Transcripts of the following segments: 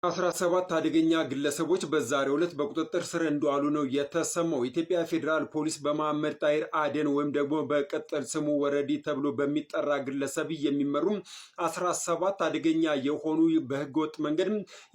17 አደገኛ ግለሰቦች በዛሬው ዕለት በቁጥጥር ስር እንደዋሉ ነው የተሰማው። የኢትዮጵያ ፌዴራል ፖሊስ በመሐመድ ጣይር አደን ወይም ደግሞ በቅጽል ስሙ ወረዲ ተብሎ በሚጠራ ግለሰብ የሚመሩ 17 አደገኛ የሆኑ በህገወጥ መንገድ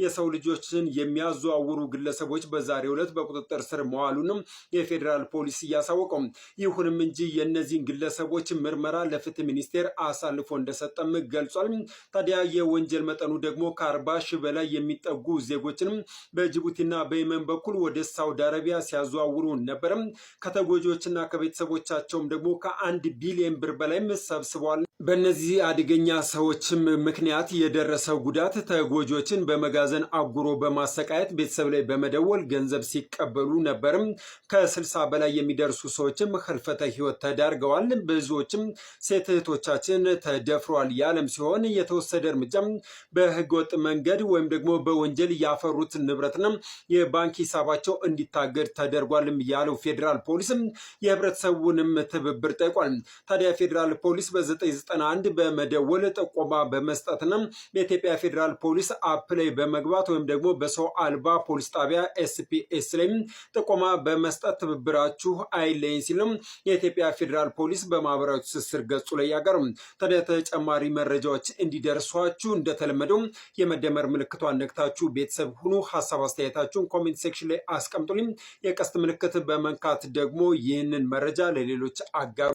የሰው ልጆችን የሚያዘዋውሩ ግለሰቦች በዛሬው ዕለት በቁጥጥር ስር መዋሉንም የፌዴራል ፖሊስ እያሳወቀው፣ ይሁንም እንጂ የእነዚህን ግለሰቦች ምርመራ ለፍትህ ሚኒስቴር አሳልፎ እንደሰጠም ገልጿል። ታዲያ የወንጀል መጠኑ ደግሞ ከ40 ሺህ በላይ የሚጠጉ ዜጎችንም በጅቡቲና በየመን በኩል ወደ ሳውዲ አረቢያ ሲያዘዋውሩ ነበርም። ከተጎጂዎችና ከቤተሰቦቻቸውም ደግሞ ከ1 ቢሊዮን ብር በላይም ሰብስበዋል። በእነዚህ አደገኛ ሰዎችም ምክንያት የደረሰው ጉዳት ተጎጂዎችን በመጋዘን አጉሮ በማሰቃየት፣ ቤተሰብ ላይ በመደወል ገንዘብ ሲቀበሉ ነበርም። ከ60 በላይ የሚደርሱ ሰዎችም ህልፈተ ህይወት ተዳርገዋል። ብዙዎችም ሴት እህቶቻችን ተደፍረዋል ያለም ሲሆን፣ የተወሰደ እርምጃም በህገወጥ መንገድ ወይም ደግሞ በወንጀል ያፈሩት ንብረትና የባንክ ሂሳባቸው እንዲታገድ ተደርጓልም ያለው ፌዴራል ፖሊስም የህብረተሰቡንም ትብብር ጠይቋል። ታዲያ ፌዴራል ፖሊስ በ991 በመደወል ጥቆማ በመስጠትና በኢትዮጵያ ፌዴራል ፖሊስ app ላይ በመግባት ወይም ደግሞ በሰው አልባ ፖሊስ ጣቢያ SPS ላይ ጥቆማ በመስጠት ትብብራችሁ አይለይን ሲልም የኢትዮጵያ ፌዴራል ፖሊስ በማህበራዊ ትስስር ገጹ ላይ ያቀርም። ታዲያ ተጨማሪ መረጃዎች እንዲደርሷችሁ እንደተለመደው የመደመር ምልክቷን ነክታችሁ ቤተሰብ ሁኑ። ሀሳብ አስተያየታችሁን comment section ላይ አስቀምጡልኝ። የቀስት ምልክት በመንካት ደግሞ ይህንን መረጃ ለሌሎች አጋሩ።